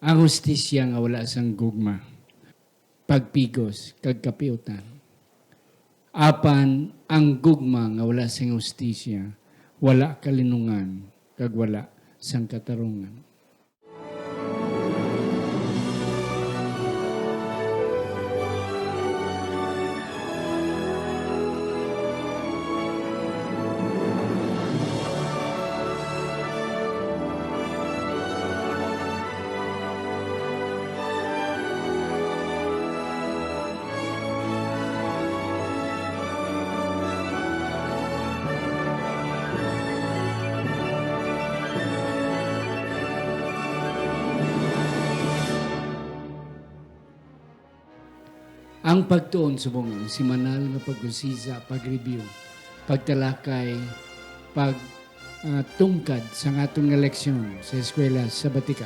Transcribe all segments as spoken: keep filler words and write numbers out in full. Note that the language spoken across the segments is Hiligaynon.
Ang hustisya nga wala sang gugma, pagpigos kag kapiutan. Apan ang gugma nga wala sing hustisya, wala kalinungan kag wala sang katarungan. Ang pagtuon subong ang semanal nga pag-usisa, pag-review, pagtalakay, pag, ah, tungkad sa aton nga leksyon sa eskwela sa Batika.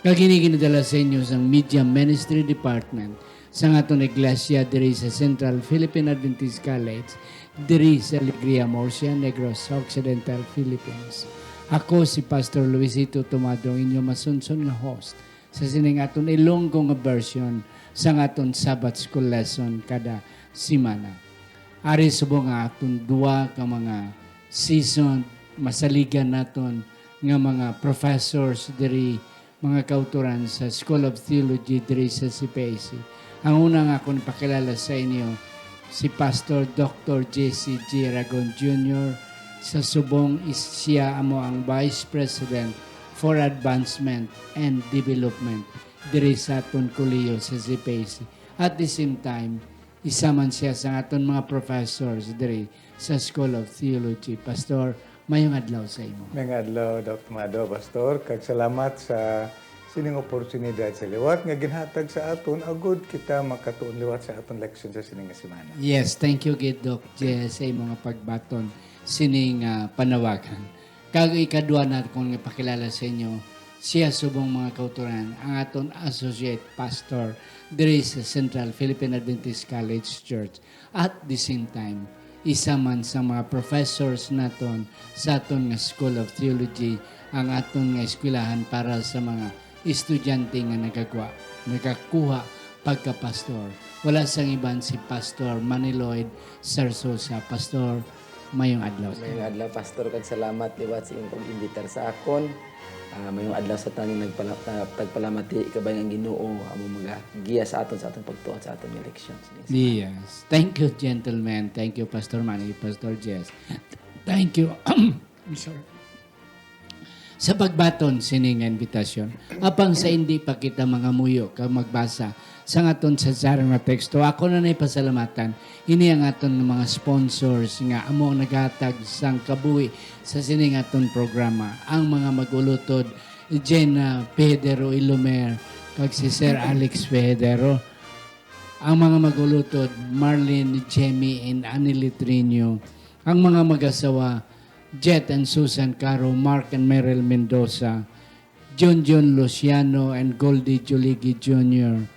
Kag ini ginadala sa inyo sang Media Ministry Department sa aton iglesia diri sa Central Philippine Adventist College, diri sa Alegria, Murcia, Negros Occidental, Philippines. Ako si Pastor Luisito Tomado, ang inyo masunson nga host sa sining aton Ilonggo nga version sang aton Sabbath School lesson kada semana. Ari subong nga aton duwa ka mga seasoned, masaligan naton nga mga professors diri, mga kautoran sa School of Theology diri sa C P A C. Ang una nga akon pakilala sa inyo, si Pastor Doctor J C G Aragon Junior, sa subong is siya amo ang Vice President for Advancement and Development diri sa aton kolehiyo sa C P A C. At the same time, isa man siya sa aton mga professors diri sa School of Theology. Pastor, mayong adlaw sa imo. Mayong adlaw, Doc Mado, Pastor, kag salamat sa sining oportunidad sa liwat nga ginhatag sa aton agud kita makatuon liwat sa aton leksyon sa sining nga semana. Yes, thank you gid, Doc Jess, sa imo nga pagbaton sining, ah, panawagan. Kag ikadua na akon nga pakilala sa inyo, siya subong, mga kautoran, ang aton associate pastor diri sa Central Philippine Adventist College Church. At the same time, isa man sa mga professors naton sa aton nga School of Theology, ang aton nga eskwelahan para sa mga estudyante nga nagagwa, nagakuha pagka-pastor. Wala sang iban si Pastor Manny Lloyd Sarsosa. Pastor, mayong adlaw sa inyo. Mayong adlaw, Pastor, kag salamat liwat sa imong pag-imbitar sa akon. Ah, mayong adlaw sa tanan nga nagpala-, ah, tagpalamati, ikabay nga ang Ginoo amo magagiya sa aton sa atong pagtuon sa aton nga leksyon. Sige, salamat. Yes. Thank you, gentlemen. Thank you, Pastor Manny, Pastor Jess. Thank you. I'm sorry. Sa pagbaton sini nga imbitasyon, apang sa indi pa kita mangamuyo kag magbasa sang aton sadsaran nga teksto, ako na nay pasalamatan ini ang aton nga mga sponsors nga amo ang naghatag sang kabuhi sa sining aton programa, ang mga mag-ulutod Jenna Pehedero Ilomer kag si Sir Alex Pehedero, ang mga mag-ulutod Marlene, Jemmy, and Annie Litrino, ang mga mag-asawa Jet and Susan Caro, Mark and Meryl Mendoza, Junjun Luciano and Goldie Juligi Junior,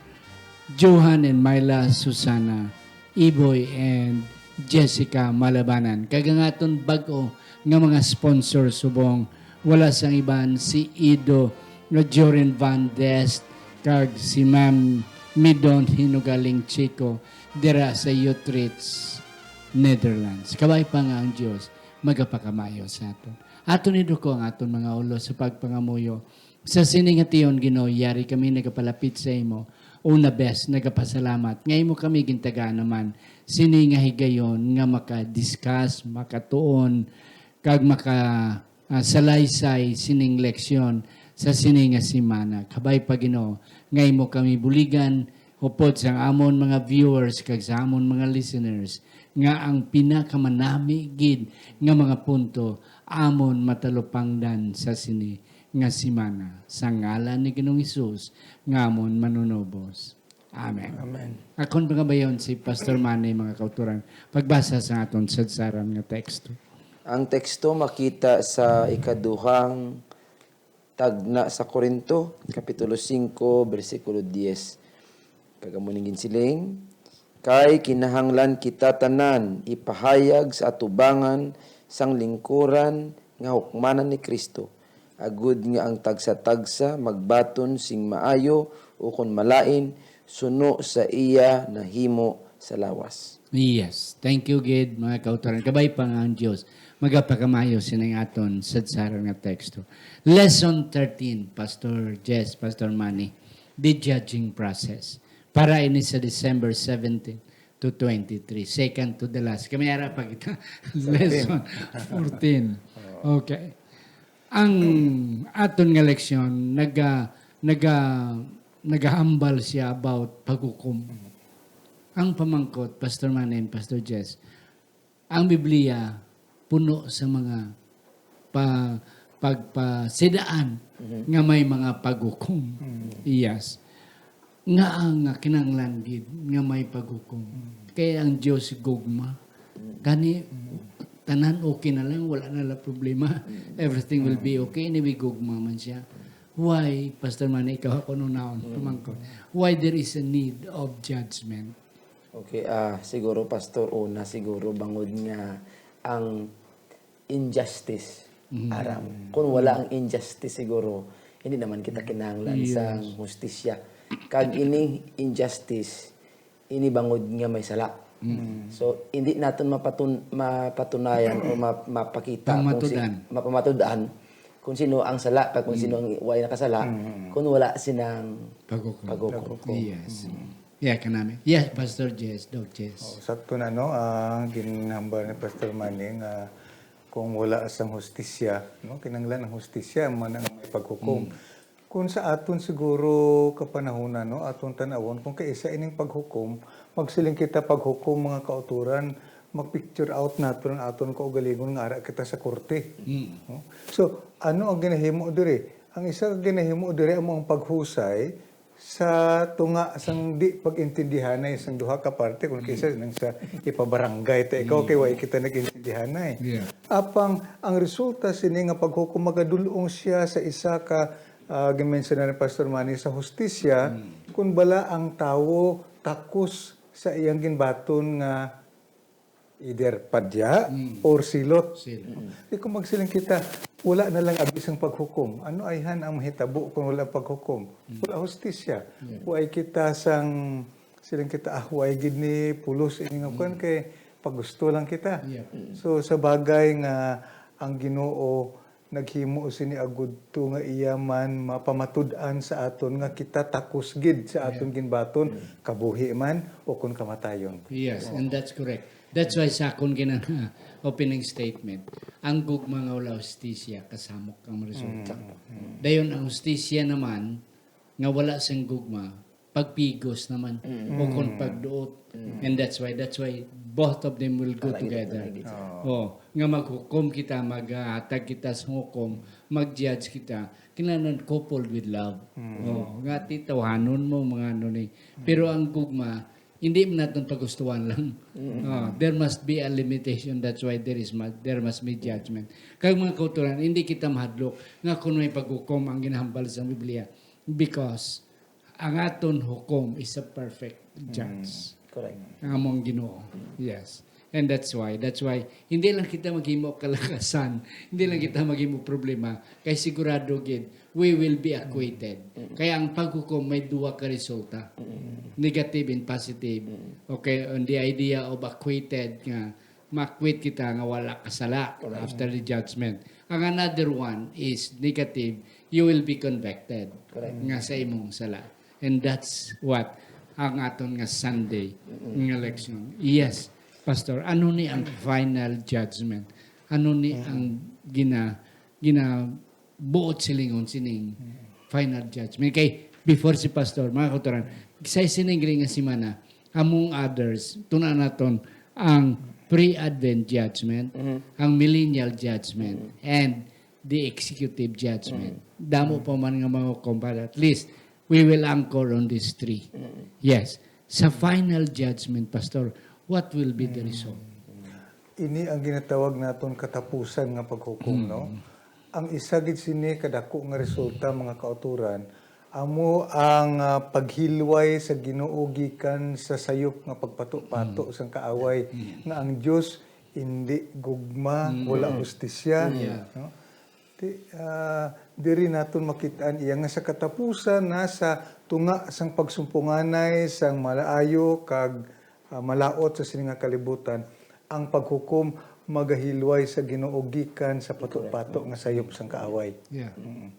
Johan and Myla Susana, Iboy and Jessica Malabanan. Kag ang aton bag-o nga mga sponsor subong, wala sang iban si Ido nga Jorin Van Dest kag si Ma'am Midon Hinugaling Chico dira sa Utrecht, Netherlands. Kabay pa nga ang Dios magapakamaayo sa aton. Aton iduko ang aton mga ulo sa pagpangamuyo. Sa sini nga tion, Ginoo, yari kami nagapalapit sa imo. Una bes, nagapasalamat nga imo kami gintagaan naman sini nga higayon nga maka-discuss, makatuon, kag maka, ah, salaysay sining leksyon sa sini nga semana. Kabay pa, Ginoo, nga imo kami buligan upod sa amon mga viewers kag sa amon mga listeners, nga ang pinakamanami gid nga mga punto amon matalupangdan sa sini nga semana. Sa ngalan ni Ginoong Hesus nga amon Manunubos. Amen. Amen. Akon pangabayon si Pastor Manny, mga kauturan, pagbasa sa aton sadsaran nga teksto. Ang teksto makita sa ikaduhang tagna sa Corinto, Kapitulo singko, bersikulo diyes. Kag amo ning ginsiling, "Kay kinahanglan kita tanan ipahayag sa atubangan sang lingkuran nga hukmanan ni Cristo, agud nga ang tagsa-tagsa magbaton sing maayo ukon malain suno sa iya nahimo sa lawas. Yes. Thank you, gid, mga kautoran. Kabay pa nga ang Dios magapakamayo sining aton sadsaran nga teksto. Lesson thirteen, Pastor Jess, Pastor Manny, the judging process. Para ini sa December seventeen to twenty-three, second to the last. Kami ara pa kita. Lesson fourteen. Okay. Ang aton nga leksyon, naga-, naga-, nagahambal siya about paghukom. Ang pamangkot, Pastor Manny and Pastor Jess, ang Biblia puno sa mga pa-, pagpasidaan Mhm. nga may mga paghukom. Mhm. Yes. Nga ang, ah, kinahanglan gid nga may paghukom. Mhm. Kay ang Dios gugma. Mhm. Gani, Mhm. tanan okay na lang, wala na lang problema. Mhm. Everything will be Mhm. okay. Anyway, gugma man siya. Why, Pastor Manny, ikaw ako nung naon, Mhm. pamangkot? Why there is a need of judgment? Okay, ah, siguro, Pastor, una siguro bangod nga ang injustice, Mm. aram. Kung wala ang injustice, siguro, hindi naman kita kinahanglan Yes. sang hustisya. Kag ining injustice, ini bangod nga may sala. Mm. So, hindi naton mapatun-, mapatunayan o ma-, mapakita kung si-, Pamatud-an. mapamatud-an kung sino ang sala kag kung Mm. sino ang way nakasala, Mm. kung wala sinang Paghukom. paghukom. Paghukom. Yes. Mm. Yeah, kanami. Yes, Pastor Jess, Doc Jess. Oh, sakto na, no? Ang ginhambal ni Pastor Manny nga kung wala sang hustisya, no? Kinahanglan ang hustisya, man ang may paghukom. Mm. Kung sa aton siguro kapanahunan, no, aton tan-awon, kung kaisa ining paghukom, magsiling kita paghukom, mga kautoran, mag-picture out naton ang aton kaugalingon nga ara kita sa korte. Mm. No? So, ano ang ginahimo diri? Ang isa ka ginahimo diri amo ang paghusay sa tunga sang di pag-intindihanay sang duha ka parte, kung kisa Mm. nang sa ipabarangay ta ikaw, kay Mm. wa kita nag-intindihanay. Yeah. Apang ang resulta sini nga paghukom magadul-ong siya sa isa ka, ah, gimensionar ni Pastor Manny sa hustisya, Mm. kun bala ang tawo takos sa iyang ginbaton nga either padya Mm. or silot. Silot. Mm. Di kung magsiling kita, wala na lang abi sang paghukom. Ano ayhan ang mahitabo kung wala paghukom? Mm. Wala hustisya. Yeah. Way kita sang, siling kita, ah, way gid ni pulos ini nga Mm. kuwan kay pagusto lang kita. Yeah. Mm. So, sa bagay nga ang Ginoo naghimo sini agud to nga iya man mapamatud-an sa aton nga kita takos gid sa Yeah. aton ginbaton, Mm. kabuhi man o kon kamatayon. Yes, Oo. and that's correct. That's why sa akon gina-, opening statement, ang gugma nga wala hustisya, kasamok ang resulta. Mm, mm. Dayon ang hustisya naman nga wala sing gugma, pagpigos naman, Mm. o kon Mm. pagduot. Mm. And that's why, that's why both of them will go Palagi together. na gid. Oo. Oh, nga maghukom kita, maghatag kita sa hukom, mag-judge kita, kinahanglan coupled with love. Mm. Oh, nga ti tawhanon mo, mga ano ni. Mm. Pero ang gugma, hindi man naton pagustuhan lang. Mm. Oh, there must be a limitation. That's why there is ma-, there must be judgment. Kag mga kautoran, hindi kita mahadlok nga kung may paghukom ang ginahambal sa Biblia. Because ang aton hukom is a perfect judge. Mm, correct. Ang among Ginoo. Yes. And that's why, that's why, hindi lang kita maghimo kalakasan, hindi lang Mm. kita maghimo problema, kay sigurado gid, we will be acquitted. Mm. Kaya ang paghukom may duha ka resulta. Mm. Negative and positive. Mm. Okay, on the idea of acquitted nga ma-acquit kita nga wala ka sala Correct. after the judgment. Ang another one is negative, you will be convicted Correct. nga sa imong sala. And that's what ang aton nga Sunday Mm-mm. nga leksyon. Yes, Pastor, ano ni ang final judgment? Ano ni Mm-mm. ang gina-, gina-, buot silingon sining Mm. final judgment? Kay before si Pastor, mga kautoran, sa sining nga semana, among others, tuna naton ang pre-Advent judgment, Mm-hmm. ang millennial judgment, Mm-hmm. and the executive judgment. Mm-hmm. Damo Mm-hmm. pa man nga mga hukom, but at least we will anchor on these three. Mm-hmm. Yes. Sa final judgment, Pastor, what will be the Mm-hmm. result? Ini ang ginatawag naton katapusan nga paghukom, Mm. no? Ang isa gid sini kadako nga resulta, mga kautoran, amo ang, ah, paghilway sa Ginoo gikan sa sayop nga pagpato-pato Mm. sang kaaway, Mm. nga ang Dios indi gugma, Mm. wala hustisya, Yeah. no? Di, ah, diri naton makit-an iya nga sa katapusan na sa tunga sang pagsumpunganay sang malaayo kag, ah, malaut sa sini nga kalibutan, ang paghukom magahilway sa Ginoo gikan sa pato-pato nga sayop sang kaaway. Yeah. Mm.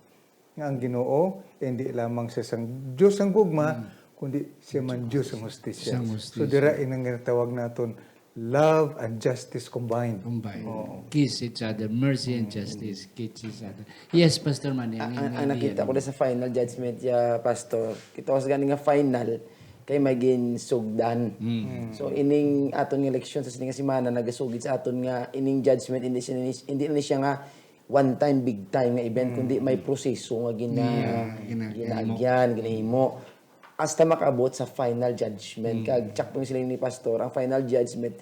Nga ang Ginoo, hindi lamang siya sang Dios sang gugma, kundi siya man Dios sang hustisya. Sang So hustisya. Dira inang ginatawag naton love and justice combined. Combined. Oo. Kiss each other. Mercy and justice. Kiss each other. Yes, Pastor Manny. Ang, ang ang, imong ang nakita idea. Ko na sa final judgment ya, Pastor, kita ko sa gani nga final kay may ginsugdan. So ining aton nga leksyon sa sini nga semana nagasugid sa aton nga ining judgment hindi siya, hindi na siya nga one time big time nga event kundi may proseso nga gina, Yeah, gina- ginaagyan, ginahimo. Hasta makaabot sa final judgment. Kag check po sila ni Pastor, ang final judgment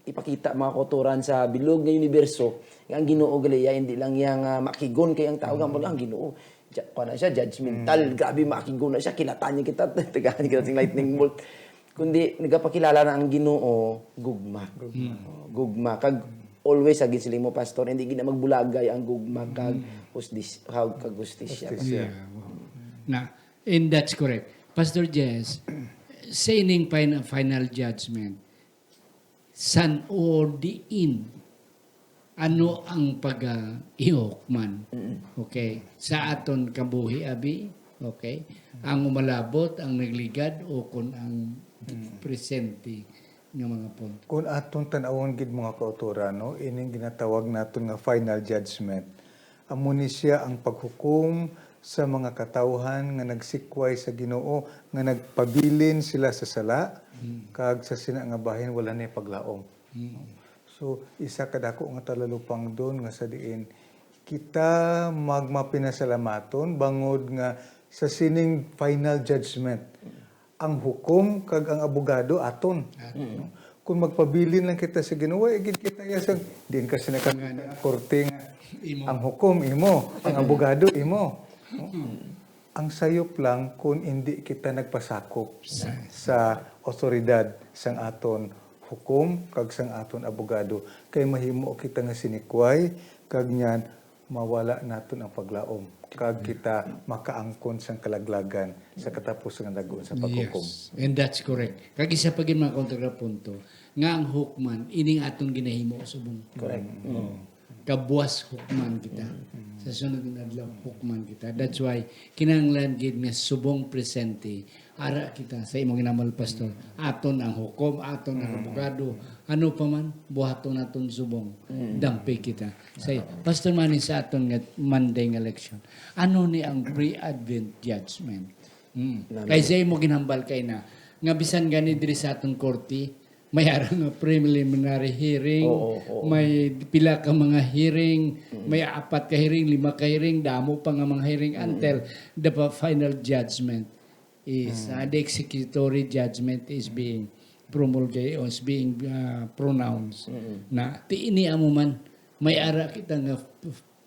ipakita mga kautoran sa bilog nga universo nga ang Ginoo gali iya hindi lang iya nga makigon kay ang tao nga ang Ginoo. Ja- kuha na siya, judgmental, grabe makigon na siya, kilatan niya kita, tagaan kita sing lightning bolt. Kundi nagapakilala na ang Ginoo, gugma. Gugma. Kag always, sa ginsiling mo, Pastor, hindi gina magbulagay ang gugma kag hustis, kag, kag hustisya. Hustisya. Yeah, wow. Na, and that's correct. Pastor Jess, sa ining fin- final judgment, san o diin, ano ang pag-ihukman? Okay? Sa aton kabuhi, abi? Okay? Ang umalabot, ang nagligad, o kung ang presente nga mga punto? Kung aton tan-awon gid, mga kautoran, no, ining ginatawag naton nga final judgment, amo ni siya ang paghukom sa mga katawhan nga nagsikway sa Ginoo, nga nagpabilin sila sa sala, kag sa sina nga bahin wala ni paglaom. So, isa ka dako nga talalupangdon nga sa diin kita magmapinasalamaton bangod nga sa sining final judgment, ang hukom kag ang abogado aton. Kung magpabilin lang kita sa Ginoo, wa gid kita iya sang diin ka sina ka korte nga Imo. Ang hukom imo, ang abogado imo. Ang sayop lang kung indi kita nagpasakop sa otoridad sang aton hukom kag sang aton abogado, kay mahimo kita nga sinikway kag niyan mawala naton ang paglaom kag kita makaangkon sang kalaglagan sa katapos nga dagon sa paghukom. Yes. And that's correct. Kag isa pa gid, mga kontrapunto, nga ang hukman, ining atong ginahimo subong. Correct. Oh. Kabuas hukman kita. Sa sunod nga adlaw, hukman kita. That's why, kinahanglan gid nga subong presente, ara kita sa imong ginamal, Pastor. Aton ang hukom, aton ang abogado. Ano pa man, buhaton naton subong. Dampi kita. Say, Pastor Manny, sa aton nga Monday nga leksyon, ano ni ang pre-advent judgment? Mm. Kay sa imo ginhambal kay na, nga bisan gani diri sa aton korte, may ara nga preliminary hearing, Oo, oo. May pila ka mga hearing, may apat ka hearing, lima ka hearing, damo pa nga mga hearing until the pa- final judgment is, uh, the executory judgment is being promulgated or is being, uh, pronounced. Na, ti ini amo man, may ara kita nga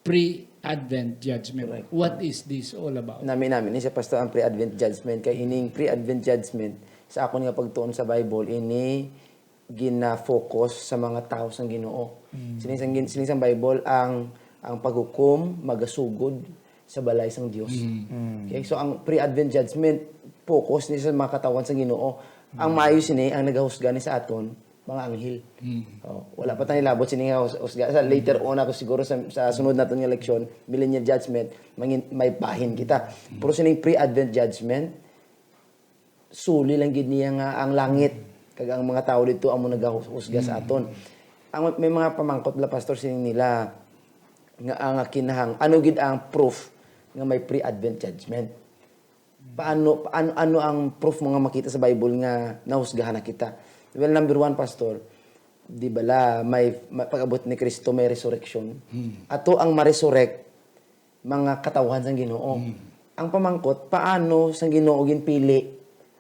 pre-advent judgment. Correct. What is this all about? Nami-nami ni sa Pastor ang pre-advent judgment. Kay ining pre-advent judgment, sa akon nga pagtuon sa Bible, ini gina-focus sa mga tawo sang Ginoo. Sining sang gin- sining sang Bible, ang ang paghukom magasugod sa balay sang Dios. Okay, so ang pre-advent judgment focus ni sa mga katawhan sang Ginoo. Ang maayo sini ang nagahusga ni sa aton, mga anghel. Oh, wala pa tayo labot sini nga hus- husga. Sa later on ato siguro sa, sa sunod naton nga leksyon, millennial judgment, mangin, may bahin kita. Pero sining pre-advent judgment, suli lang gid niya nga ang langit kag ang mga tawo dito amo nagahusga sa aton. Ang may mga pamangkot la, Pastor, sining nila nga ang kinahang ano gid ang proof nga may pre-advent judgment? Paano, ano, ano ang proof mo nga makita sa Bible nga nahusgahan na kita? Well, number one, Pastor, di bala may, may pag-abot ni Kristo may resurrection? Ato ang ma-resurrect mga katawhan sang Ginoo. Ang pamangkot, paano sang Ginoo ginpili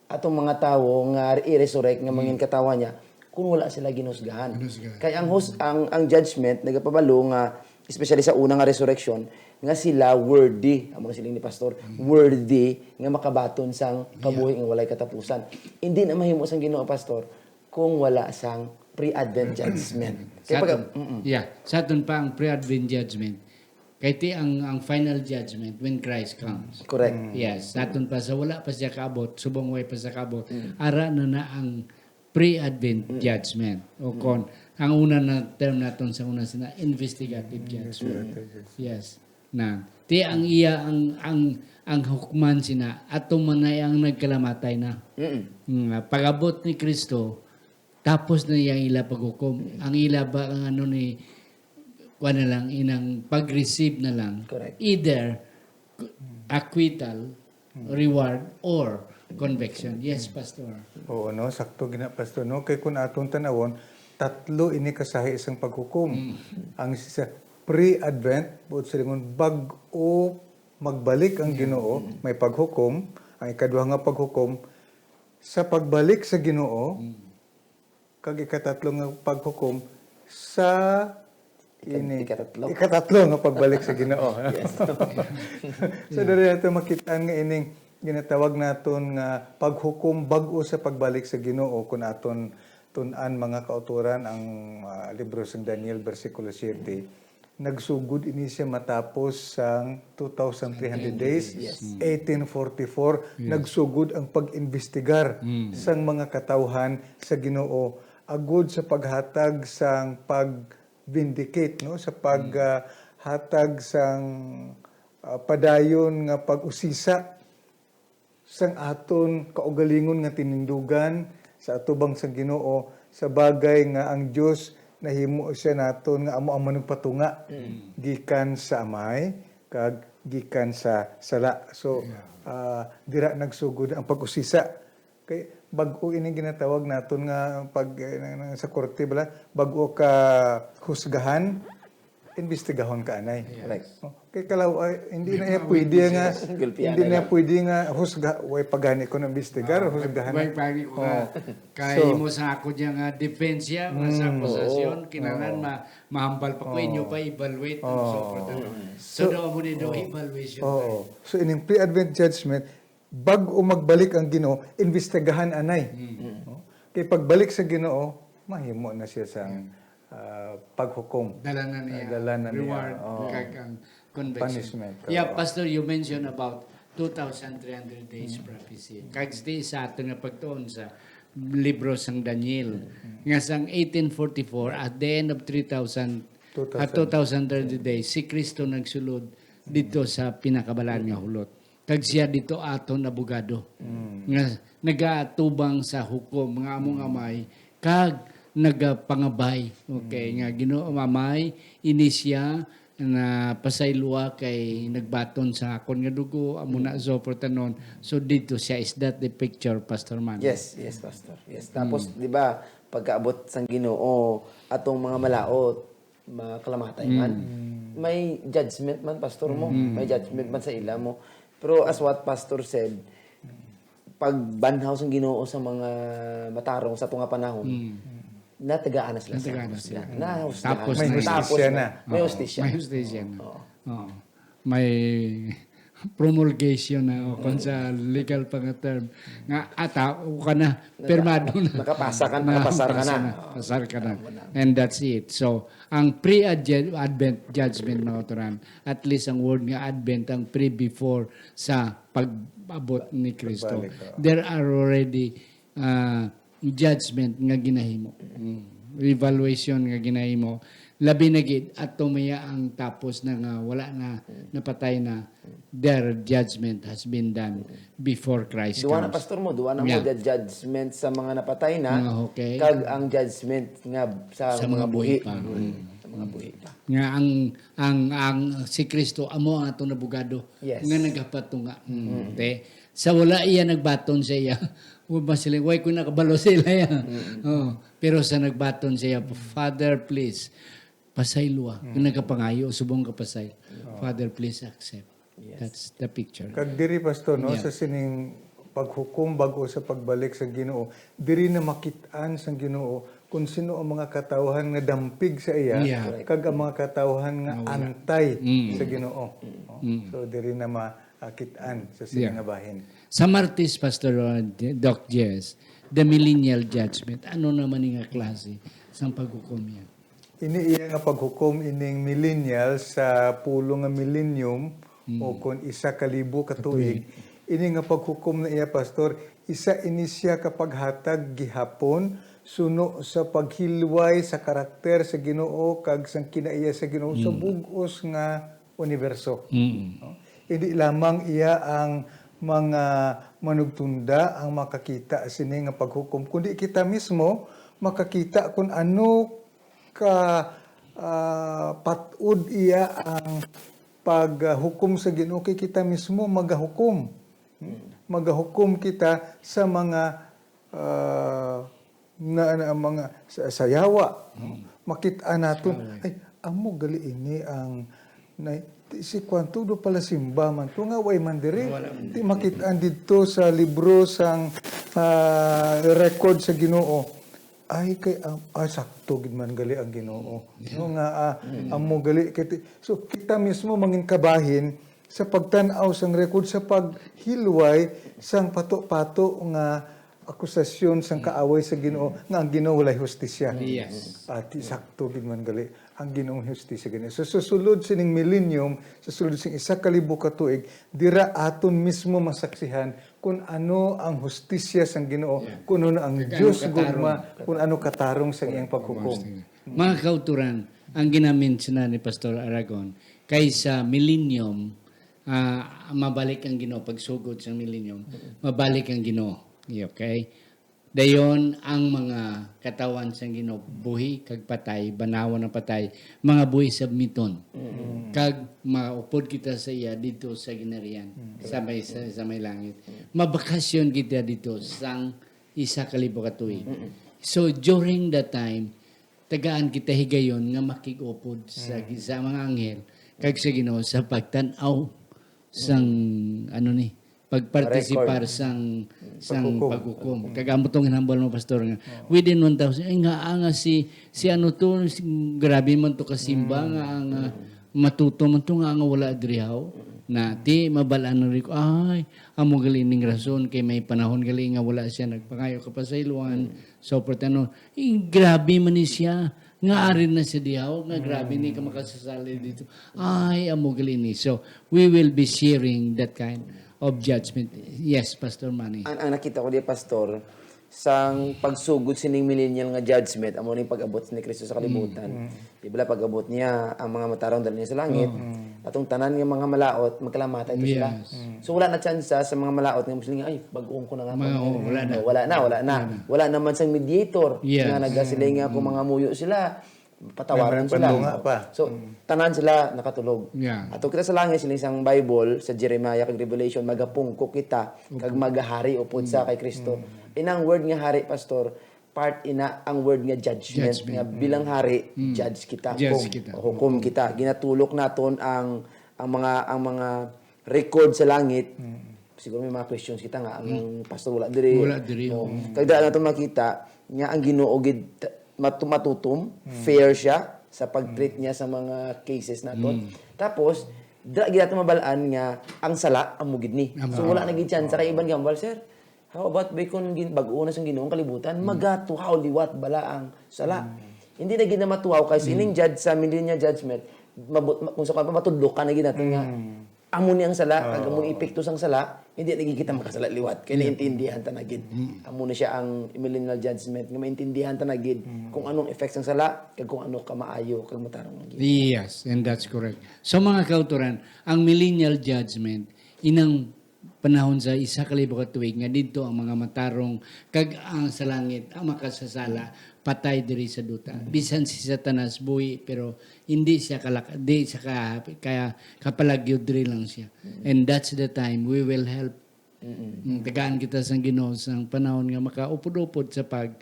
atong mga tawo nga i-resurrect nga mangin katawhan niya kung wala sila ginhusgahan? Ginhusgahan. Kay ang hus ang ang judgment nagapabalo nga, especially sa una nga resurrection, nga sila worthy, amo nga siling ni Pastor, worthy nga makabaton sang kabuhi nga walay katapusan. Hindi na mahimo sang Ginoo, Pastor, kung wala sang pre-advent judgment. Kay Sa pag aton, yeah, sa aton pa ang pre-advent judgment. Kay ti ang, ang final judgment when Christ comes. Correct. Yes, naton pa sa wala pa siya kaabot, subong way pa siya kaabot, ara na na ang pre-advent judgment. O kon, ang una na term naton sa una sina investigative judgment. Yes. Na, ti ang iya, ang, ang, ang hukman sina, ato man na ang nagkalamatay na. Mm-mm. Nga, pag-abot ni Kristo, tapos na yang ila paghukom. Ang ila ba ang ano ni, kuha na lang, inang pag-receive na lang. Correct. Either acquittal, reward, or conviction. Yes, Pastor. Oo, no? Sakto gina, Pastor, no? Kay kung atong tanawon, tatlo ini kasahi sang paghukom. Ang isa, pre-advent, buot silingon, bag-o magbalik ang Ginoo, may paghukom. Ang ikaduha nga paghukom, sa pagbalik sa Ginoo, kag ikatatlo nga paghukom, sa Ika- ini, ikatatlo. ikatatlo nga pagbalik sa Ginoo. So, diri nato makit-an nga ining ginatawag naton nga paghukom bag-o sa pagbalik sa Ginoo, kung aton tun-an mga kautoran ang, ah, libro sang Daniel, bersikulo siyete, nagsugod ini siya matapos sang two thousand three hundred days, Yes. eighteen forty-four, nagsugod ang pag-imbestigar sang mga katawhan sa Ginoo agud sa paghatag sang pag-vindicate, no, sa paghatag sang, ah, padayon nga pag-usisa sang aton kaugalingon nga tinindugan sa atubang sang Ginoo, sa bagay nga ang Dios nahimo siya naton nga amo ang manugpatunga gikan sa Amay kag gikan sa sala. So, ah, dira nagsugod ang pag-usisa. Kay bag-o ini ginatawag naton nga pag, eh, nang- nang- sa korte bala, bag-o ka husgahan, imbestigahon ka anay. Correct. Oh, kay kalaw ay, hindi na iya pwede nga Gulpian hindi na na iya lang. Pwede nga husga, way pagani ko ng imbestigar, husgahan. May pagi ko Oh. nga. Kay So- mo sa ako dyan nga defense siya, nga sa Mm. akusasyon, Oo. kinahanglan Oo. ma mahambal pa ko Oo. inyo pa evaluate ng Oo. so forth. Mm. So, So- do mo ni do Oo. evaluation. Oo. So ining pre-advent judgment, bag-o magbalik ang Ginoo, imbestigahan anay. Mm. No? Kay pagbalik sa Ginoo, mahimo na siya sang ah, paghukom. Dala na niya. Dala na niya. Reward. Oo. Kag ang conviction. Punishment, Yeah, oo. Pastor, you mentioned about two thousand three hundred days prophecy. Kag di sa ato nga pagtuon sa libro sang Daniel, nga sang eighteen forty-four, at the end of three thousand, at two thousand three hundred days, si Kristo nagsulod dito sa pinakabalaan nga hulot. Kag siya dito aton abogado nga nagaatubang sa hukom nga among Amay kag nagapangabay. Okay, nga Ginoo Amay, ini siya na pasayloa kay nagbaton sa akon nga dugo, amo na so for tanon. So dito siya, is that the picture, Pastor Man? Yes, yes, Pastor. Yes. Tapos, di ba, pagkaabot sang Ginoo, atong mga malaot, makalamatay man. May judgment man, Pastor, mo. May judgment man sa ila mo. Pero as what Pastor said, pagbanhaw sang Ginoo sa mga matarong sa tunga panahon, natagaan na sila. Natagaan na sila. Nahusgahan. Tapos May na. Hustisya Tapos na. May Oo, hustisya. May hustisya na. Oo. Oo. May promulgation na, o kung sa legal pa nga term, nga ata o ka na, pirmado na. Nakapasa ka na, nakapasar ka na. Pasar ka na. And that's it. So, ang pre-advent judgment, mga kautoran, at least ang word nga advent, ang pre before sa pag-abot ni Kristo. Pagbalik, oo. There are already, ah, judgment nga ginahimo. Mm. Evaluation nga ginahimo. Labi na gid, ato maya ang tapos na nga wala na, napatay na, their judgment has been done before Christ Duwa na, comes. Pastor, mo, duwa na Yeah. mo the judgment sa mga napatay na, Ah, okay. kag ang judgment nga sa, Sa mga mga buhi. buhi pa. Mm. Sa mga buhi pa. Nga ang, ang, ang si Kristo amo ang atong abogado Yes. nga nagapatunga. Mm. Te, sa wala iya nagbaton sa iya, wa ba sila, way ko nakabalo sa ila iya. Oh, pero sa nagbaton sa iya, "Father, please, pasayloa." Nagapangayo, subong ka pasay. "Father, please accept." Yes. That's the picture. Kag diri, Pastor, no, Yeah. sa sining paghukom bag-o sa pagbalik sa Ginoo, diri na makit-an sang Ginoo kung sino ang mga katawhan nga dampig sa iya, Yeah. kag ang mga katawhan nga Nga wala. antay Mm. sa Ginoo. No? Mm. So diri na makit-an sa sining Yeah. nga bahin. Sa Martes, Pastor, uh, Doc Jess, the millennial judgment, ano naman nga klase sang paghukom yan? Ini iya nga paghukom ining millennial sa pulong nga millennium, o kon isa ka libo ka tuig, ini nga paghukom na iya, Pastor, isa ini siya ka paghatag gihapon suno sa paghilway sa karakter sa Ginoo kag sang kinaiya sa Ginoo sa bug-os nga universo. Mm. No? Hindi lamang iya ang mga manugtunda ang makakita sini nga paghukom, kundi kita mismo makakita kung ano ka, ah, pat-od iya ang paghukom sa Ginoo, kay kita mismo magahukom. Magahukom kita sa mga, ah, na, na, mga sa, sa yawa, no? Makit-an naton, "Ay, amo gali ini ang na, si kwan tudo pala simba man to nga way man diri." Wala man. Ti makit-an didto sa libro sang, ah, record sa Ginoo. Ay, kay, ah, ah, sakto gid man gali ang Ginoo. No, nga, ah, amo gali kay ti-, so, kita mismo mangin kabahin sa pagtan-aw sang record, sa paghilway sang pato-pato nga akusasyon sang kaaway sa Ginoo, nga ang Ginoo walay hustisya. Yes. Ati, sakto gid man gali ang Ginoong hustisya gani. So, sa sulod sining millennium, sa sulod sing isa ka libo ka tuig, dira aton mismo masaksihan kung ano ang hustisya sang Ginoo, kung ano ang Dios gugma, kung ano katarong sang iyang paghukom. Mga kauturan, ang ginamensyonan ni Pastor Aragon, kay sa millennium, ah, mabalik ang Ginoo, pagsugod sa millennium, mabalik ang Ginoo. Okay? Dayon ang mga katawan sang Ginoo, buhi kag patay, banawon ang patay, mga buhi sabmiton. Kag maupod kita sa iya dito sa ginharian, sa may, sa, sa may langit. Mabakasyon kita dito sang isa ka libo ka tuig. So, during that time, tagaan kita higayon nga makig-upod sa, sa mga anghel kag sa Ginoo sa pagtan-aw sang, ano ni, pagpartisipar sang, sang paghukom. Kag amo tong hinambal mo, Pastor, nga within one thousand, ay, nga, ah, nga si, si ano to, si, grabe man to kasimba, nga, nga matuto man to, nga, nga wala diri, haw. Na, ti, mabal-an na rin ko, ay, amo gali ning rason, kay may panahon gali nga wala siya nagpangayo ka pasayloan, so, portano, eh, grabe man ni siya, nga ari na siya dihaw, nga grabe ni ka makasasali dito. Ay, amo gali ni. So, we will be sharing that kind of judgment. Yes, Pastor Manny. Ang, ang nakita ko di, Pastor, sang pagsugod sining millennial nga judgment, amo ning pag-abot ni Kristo sa kalibutan. Di ba, pag-abot niya, ang mga matarong dali niya sa langit, atong tanan nga mga malaot, magkalamatay to sila. Yes. So, wala na tsansa sa mga malaot nga mosiling, "Ay, bag-on ko na nga." Mga, oh, wala na. Wala na, wala na. Wala na. Wala naman sang mediator nga nagasiling nga kung mga muyo sila, patawaran sila. May, may bandunga pa. So, tanan sila nakatulog. Yeah. Ato kita sa langit, siling sang Bible, sa Jeremiah kag Revelation, magapungko kita, kag magahari upod sa kay Kristo. Inang word nga hari, Pastor, part ina ang word nga judgment, nga bilang hari, judge kita. Judge kita. Hukom kita. Ginatulok naton ang, ang mga, ang mga record sa langit. Siguro may mga questions kita nga ang pastor wala diri. Wala diri, oo. Kag daan naton makita nga ang Ginoo gid t-, matu-, matutom, fair siya sa pag-treat niya sa mga cases naton. Tapos, dira gid naton mabal-an nga ang sala amo gid ni. So, wala na gid chance kay iban gambal, sir. How about bikon gin-, bag-o na sang Ginoo ang kalibutan, magatuhaw liwat bala ang sala. Hindi na gid na matuhaw kay sining judge sa millennial judgment, mabut-, ma-, kung sa kwan pa, matudlokan na gid natin nga, amo ni ang sala, kag amo ni epekto sang sala, hindi na gid kita makasala liwat. Kay naintindihan ta na gid. Amo na siya ang millennial judgment, nga maintindihan ta na gid kung anong effects sang sala, kag kung ano ka maayo, kag matarong na gid. Yes, and that's correct. So, mga kauturan, ang millennial judgment, inang panahon sa isa ka libo ka tuig nga didto ang mga matarong kag ang sa langit ang makasasala patay diri sa duta. Bisan si Satanas buhi, pero hindi siya kalak-, di siya ka-, kaya kapalagyod diri lang siya. And that's the time we will help. Mm, tagaan kita sang Ginoo sang panahon nga makaupod-upod sa pag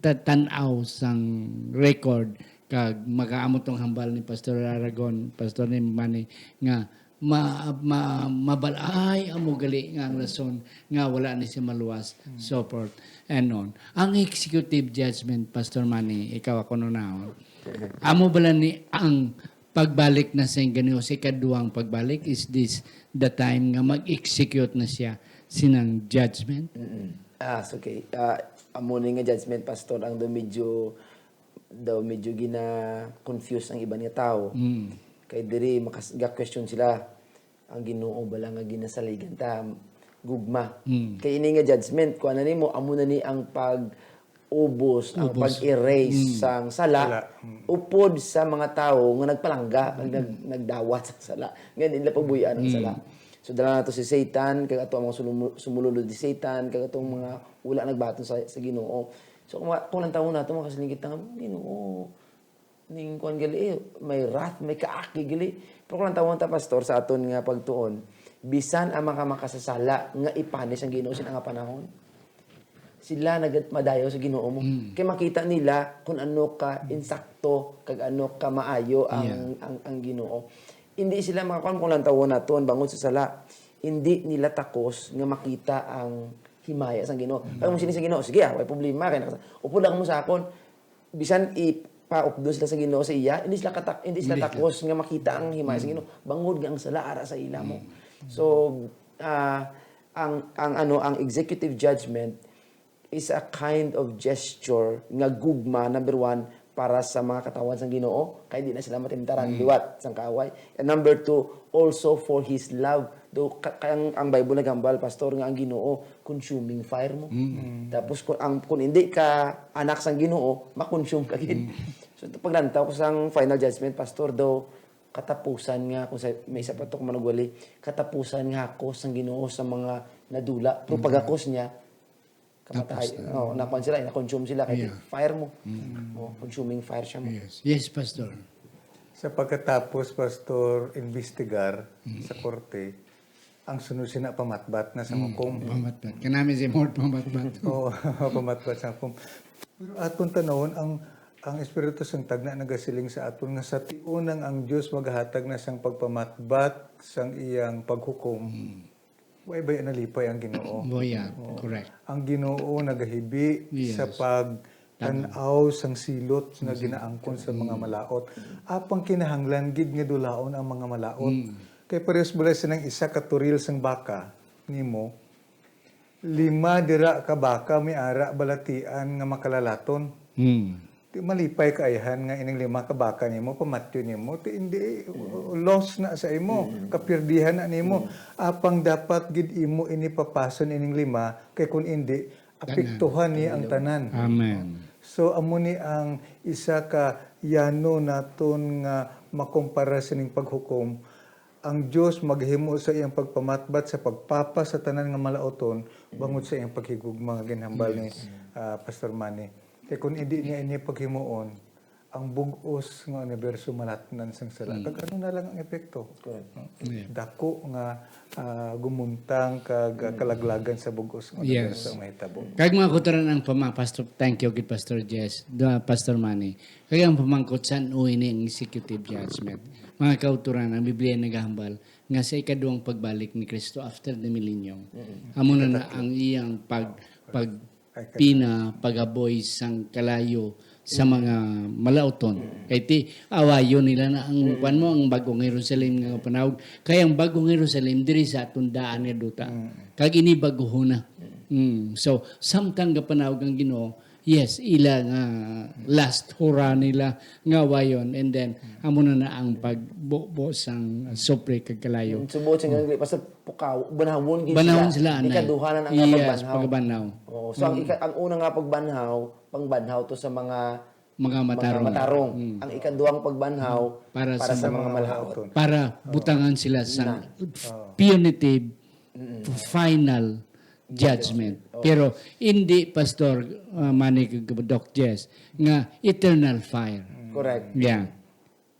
ta-, tan-aw sang record, kag makaamot tong hambal ni Pastor Aragon, Pastor ni Manny, nga ma-, ma-, mabal-, ay, amo gali nga ang rason nga wala ni siya maluwas, so forth and on. Ang executive judgment, Pastor Manny, ikaw ako nunaon. Amo bala ni ang pagbalik na sa Ginoo, sa ikaduhang pagbalik, is this the time nga mag-execute na siya sinang judgment? Mm-mm. Ah, so okay. Ah, amo ni nga judgment, Pastor, ang do medyo daw medyo gina-confuse ang iban nga tawo. Mm. Kay diri makas- ga-question sila, ang Ginoo bala nga ginasaligan ta gugma. Mm. Kay ini nga judgment, kuha na nimo, amo na ni ang pag-ubos, ang Ubos. pag-erase Mm. sang sala, Sala. Mm. upod sa mga tawo nga nagpalangga, ang nag- nagdawat sa sala. Nga nila pabuy-an ang Mm. sala. So dala nato si Satan, kag ato ang mga sulumu- sumulod ni Satan, kag ato ang mga wala nagbaton sa, sa Ginoo. So kung, kung lantawon nato, makasiling kita nga, Ginoo, ning kuan gali, eh, may wrath, may kaaki gali. Pero kung lantawon ta, Pastor, sa aton nga pagtuon, bisan ang mga makasasala nga ipanis ang Ginoo sina nga panahon, sila nagmadayaw sa Ginoo mo. Mm. Kay makita nila kung ano ka insakto kag ano ka maayo ang Yeah. ang, ang Ginoo. Hindi sila makakuan kung lantawon naton bangod sa sala. Hindi nila takos nga makita ang himaya sang Ginoo. Kaya mo sini sa Ginoo, sige, ah, may problema kay nakasa-, upod lang mo sa akon. Bisan ipaupdon sila sa Ginoo sa iya, hindi sila katak hindi sila Hindi. takos nga makita ang himaya sa Ginoo bangod nga ang sala ara sa ila mo. So, ah, ang ang ano, ang executive judgment is a kind of gesture nga gugma, number one, para sa mga katawhan sang Ginoo, kay di na sila matimtaran liwat sang kaaway. And number two, also for His love. Do, ka, kay ang, ang Bible naghambal, Pastor, nga ang Ginoo consuming fire mo. Tapos kung ang kung hindi ka anak sang Ginoo, makonsume ka gid. So paglantaw ko sang final judgment, Pastor, daw katapusan nga, kung sa, may isa pa to kung manugwali, katapusan nga ako sang Ginoo sa mga nadula. Pero pagakos niya, kamatay. Tapos na. Oh, nakuan sila, na-consume sila kay Yeah. fire mo. Oh, consuming fire siya mo. Yes. Yes, Pastor. Sa pagkatapos, Pastor, imbestigar sa korte, ang sunod sina pamatbat na sa hukom. Pamatbat. Kanami si Mord pamatbat. Oo, pamatbat sa hukom. Pero aton tanawon ang ang Espiritu sang Tagna nagasiling sa aton nga sa tion nang ang Dios magahatag na sang pagpamatbat sang iyang paghukom. Way bay nalipay ang Ginoo. Oh, yeah. Correct. Ang Ginoo nagahibi Yes. sa pagtan-aw sang silot nga ginaangkon sa mga malaut. Apang kinahanglan gid nga dulaon ang mga malaut. Kay parehas bala sining isa ka turil sang baka nimo, lima dira ka baka may ara balatian nga makalalaton. Hmm. Di malipay kaayahan nga ining lima ka baka nimo, pamatyon nimo, ti hindi, loss na sa imo, kapirdihan na nimo. Apang dapat gid imo ini papason ining lima, kay kun indi, apektuhan ni ang tanan. Amen. So, amo ni ang isa ka yano naton nga makumpara sining paghukom. Ang Dios maghimo sa iyang pagpamatbat sa pagpapa sa tanan nga malauton bangod sa iyang paghigugma nga ginhambal ni, ah, Pastor Manny. Kay kun hindi niya ini paghimuon, ang bug-os nga universo malatnan sang sala. Kag ano na lang ang epekto? Correct. Yeah. Dako nga, ah, gumuntang kag, ah, kalaglagan sa bug-os nga Yes. universo ang mahitabo. Kag mga kautoran ang pama, Pastor, thank you gid, Pastor Jess, da, Pastor Manny. Kag ang pamangkot, san-o ini ang executive judgment? Mga kautoran, ang Biblia nagahambal nga sa ikaduhang pagbalik ni Kristo after the millennium, amo na na ang iyang pag, pag pina, pagaboy sang kalayo sa mga malauton. Kay ti, awayon nila na ang, kuwan mo, ang Bagong Jerusalem nga panawag. Kay ang Bagong Jerusalem diri sa aton daan nga duta. Kag ini baguhon na. Mm. So, samtang gapanawag ang Ginoo, yes, ila nga last hurrah nila nga awayon, and then amo na na ang pagbubo sang sufre kag kalayo. Subuot sa nga, Pastor, pukaw, banhawon gid Banhawon sila. Sila, anay. Ikaduha na nga Yes, pagbanhaw. pagbanhaw. Oo. So, ang ika, ang una nga pagbanhaw, pangbanhaw to sa mga Mga matarong. matarong. Ang ikaduhang pagbanhaw Para para, sa sa, mga mga malaot. Para butangan sila sa punitive final judgment. Pero hindi, Pastor, uh, Manny, Doc Jess, nga eternal fire. Correct. Yeah.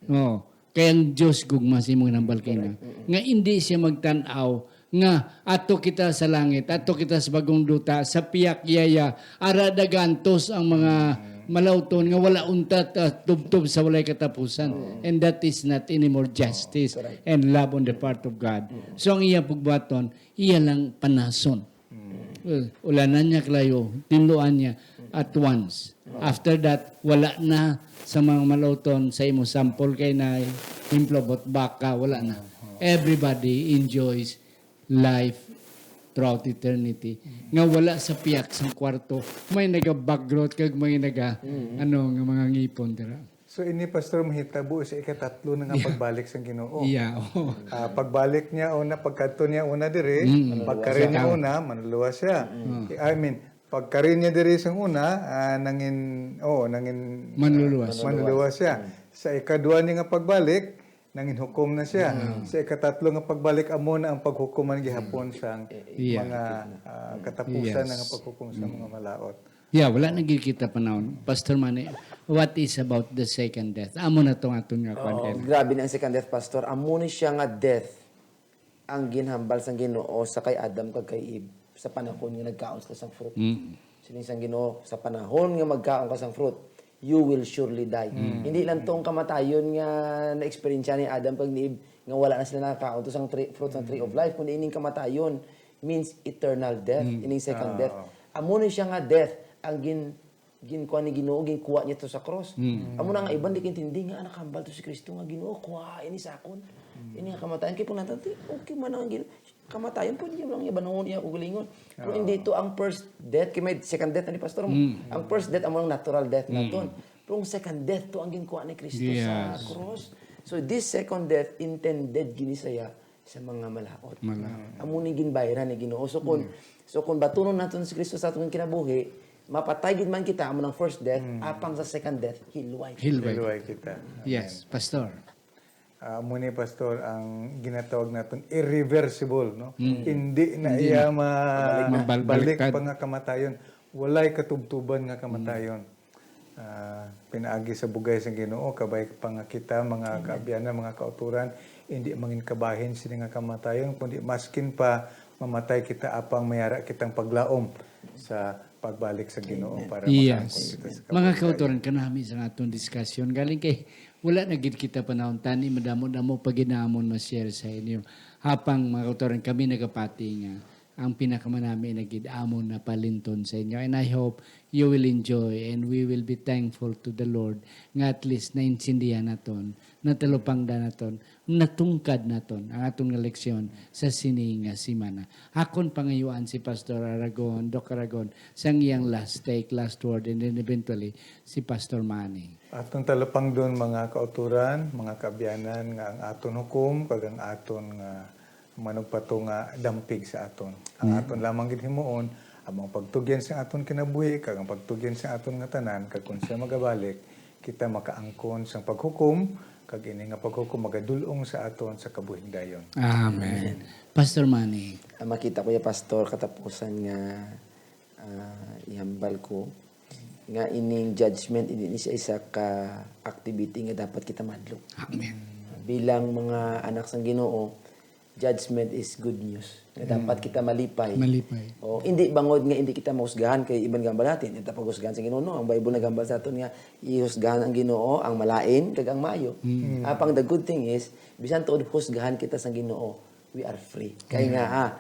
Oh, kay ang Dios gugma sa imong nambal kay na. Nga hindi siya magtan-aw nga ato kita sa langit, ato kita sa bagong duta, sa piyak yaya, ara dagantos ang mga malauton nga wala untat, ah, tubtob sa walay katapusan. And that is not anymore justice and love on the part of God. So ang iya pagbuhaton, iya lang panason. Uh, ulanan niya kalayo, tinduan niya at once. After that, wala na sa mga malauton sa imo sample kay na himplo bot baka, wala na. Everybody enjoys life throughout eternity, nga wala sa piyak sang kwarto, may nagabagrot kag may naga, Mm. ano, nga mga ngipon dira. So, ini, Pastor, mahitabo sa ikatatlo na nga Yeah. pagbalik sang Ginoo. Yeah, oo. Ah, pagbalik niya una, pagkadto niya una diri, Mm. pagkari niya Sa una, manluluwas siya. Mm. I mean, pagkari niya diri sang una, ah, nangin, oh, nangin, Manluluwas. ah, manluluwas siya. Mm. Sa ikadua niya nga pagbalik, nangin hukom na siya. Mm. Sa ikatatlo nga pagbalik, amo na ang paghukom man gihapon Mm. sang Eh, eh. Yeah. mga, ah, Mm. katapusan Yes. na nga paghukom sa Mm. mga malaut. Yeah, wala na gid kita panahon. Pastor Manny, what is about the second death? Amo na tong aton nga kwan Oo, kay grabe na ang second death, Pastor. Amo ni siya nga death ang ginhambal sang Ginoo sa kay Adam kag kay Eve sa panahon nga nagkaon sila sang fruit. Mm. Siling sang Ginoo, "Sa panahon nga magkaon ka sang fruit, you will surely die." Mm. Hindi lang tong kamatayon nga na-experience ni Adam kag ni Eve nga wala na sila nakakaon to sang tree, fruit sang tree of life, kundi ining kamatayon means eternal death, Mm. ining second Ah, death. oo. Amo ni siya nga death ang gin-, ginkuha ni Ginoo, ginkuha niya to sa cross. Mm. Amo na nga iban di kaintindi nga nakahambal to si Kristo nga, "Ginoo, kuha ini sa akon." Mm. Ini nga kamatayon kay kung natanti, okay man ang gin-, kamatayon, pwede niya lang ibanhon iya ugalingon. Pero Oo. hindi to ang first death, kay may second death na ni Pastor mo. Mm. Ang first death, amo ang natural death Mm. naton. Pero ang second death to ang ginkuha ni Kristo sa Yes. cross. So this second death intended gini saya sa mga malaot. Malaot. Amo ni ginbayran ni Ginoo. So kung, Mm. so kung batunon naton si Kristo sa atong kinabuhi, mapatay gid man kita, amo nang first death, Mm. apang sa second death, hilway. Hilway. Hilway kita. Yes, Amen. Pastor. Ah, amo ni, Pastor, ang ginatawag naton irreversible, no? Mm. Hindi na Hindi iya na. ma-, Mabal-, balik baliktad. pa nga kamatayon. Walay katubtuban nga Mm. kamatayon. Ah, pinaagi sa bugay sang Ginoo, kabay pa nga kita, mga Amen. kaabyanan, mga kauturan, hindi mangin kabahin sini nga kamatayon, kundi maskin pa mamatay kita, apang may ara kitang paglaom sa pagbalik sa Ginoo Amen. para Yes. makaangkon kita sa Mga kabuhi. kauturan, kanami sa atong diskusyon. Galing kay wala na gid kita panahon tani, madamo-damo pa gid namon ma-share sa inyo. Apang, mga kauturan, kami nagapati nga ang pinakamanami na gid amon napalinton sa inyo. And I hope you will enjoy and we will be thankful to the Lord nga at least naintindihan naton, natalupangdan naton, natungkad naton ang aton nga leksyon sa sini nga semana. Akon pangayuan si Pastor Aragon, Doc Aragon, sang iyang last take, last word, and then eventually si Pastor Manny. Aton talupangdon, mga kauturan, mga kaabyanan, nga ang aton hukom kag ang aton nga manugpato nga dampig sa aton. Ang Mm. aton lamang gid himuon, amo ang pagtugyan sa aton kinabuhi kag ang pagtugyan sa aton nga tanan, kag kon siya magabalik, kita makaangkon sang paghukom, kag ini nga paghukom magadul-ong sa aton sa kabuhing dayon. Amen. Amen. Pastor Manny. Ah, makita ko ya, Pastor, katapusan nga, ah, ihambal ko nga ining judgment, hindi ni siya isa ka activity nga dapat kita mahadlok. Amen. Bilang mga anak sang Ginoo, judgment is good news. Nga Mm. dapat kita malipay. Malipay. O, hindi bangod nga hindi kita mahusgahan kay iban gambal natin, hindi ta paghusgahan sa Ginoo, no? Ang Bible nagambal sa aton nga ihusgahan ang Ginoo, ang malain, kag ang maayo. Mm. Apang the good thing is, bisan tuod husgahan kita sa Ginoo, we are free. Kay Yeah. nga, ah,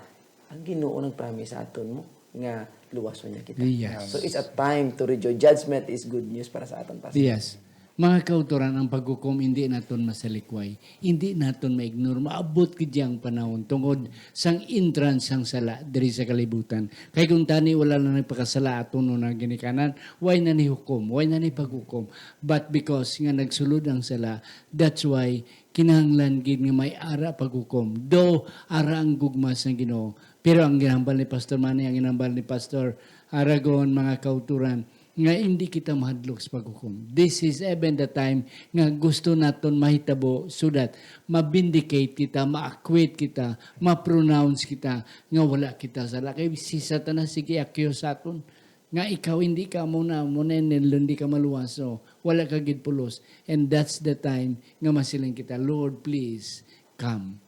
ang Ginoo nag-promise sa aton mo nga luwason niya kita. Yes. So, it's a time to rejoice. Judgment is good news para sa aton, Pastor. Yes. Mga kauturan, ang paghukom hindi naton masalikway. Hindi naton ma-ignore. Maabot gid ang panahon tungod sang entrance sang sala diri sa kalibutan. Kay kung tani wala na nagpakasala aton una ginikanan, why na ni hukom? Why na ni paghukom? But because nga nagsulod ang sala, that's why kinahanglan gid nga may ara paghukom. Do, ara ang gugma sang Ginoo. Pero ang ginahambal ni Pastor Manny, ang ginahambal ni Pastor Aragon, mga kauturan, nga hindi kita mahadlok sa paghukom. This is even the time nga gusto naton mahitabo so that ma-vindicate kita, ma-acquit kita, ma-pronounce kita nga wala kita sala. Kay si Satanas sige accuse sa aton nga ikaw hindi ka mo na, mo na, hindi ka maluwas, so wala ka gid pulos. And that's the time nga masiling kita, "Lord, please, come."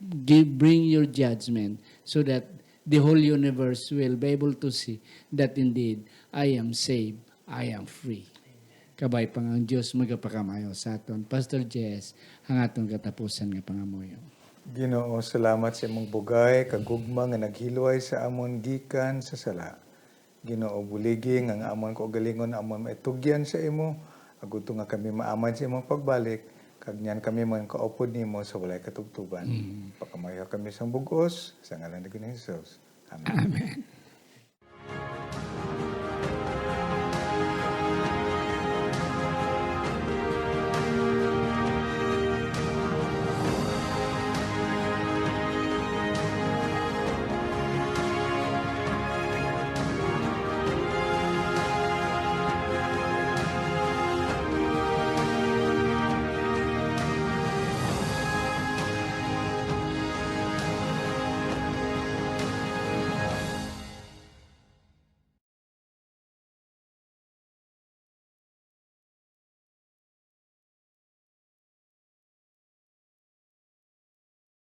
Give, bring your judgment so that the whole universe will be able to see that indeed I am saved, I am free. Kabay pa nga ang Dios magapakamaayo sa aton. Pastor Jess, ang aton katapusan nga pangamuyo. Ginoo, salamat sa imong bugay kag gugma nga naghilway sa amon gikan sa sala. Ginoo, buligi nga ang amon kaugalingon amon maitugyan sa imo, agud to nga kami maamad sa imong pagbalik, Kag niyan kami man kaupod nimo sa walay katubtuban. Mm. Pakamayha kami sang bug-os, sa ngalan ni Ginoong Jesus. Amen. Amen.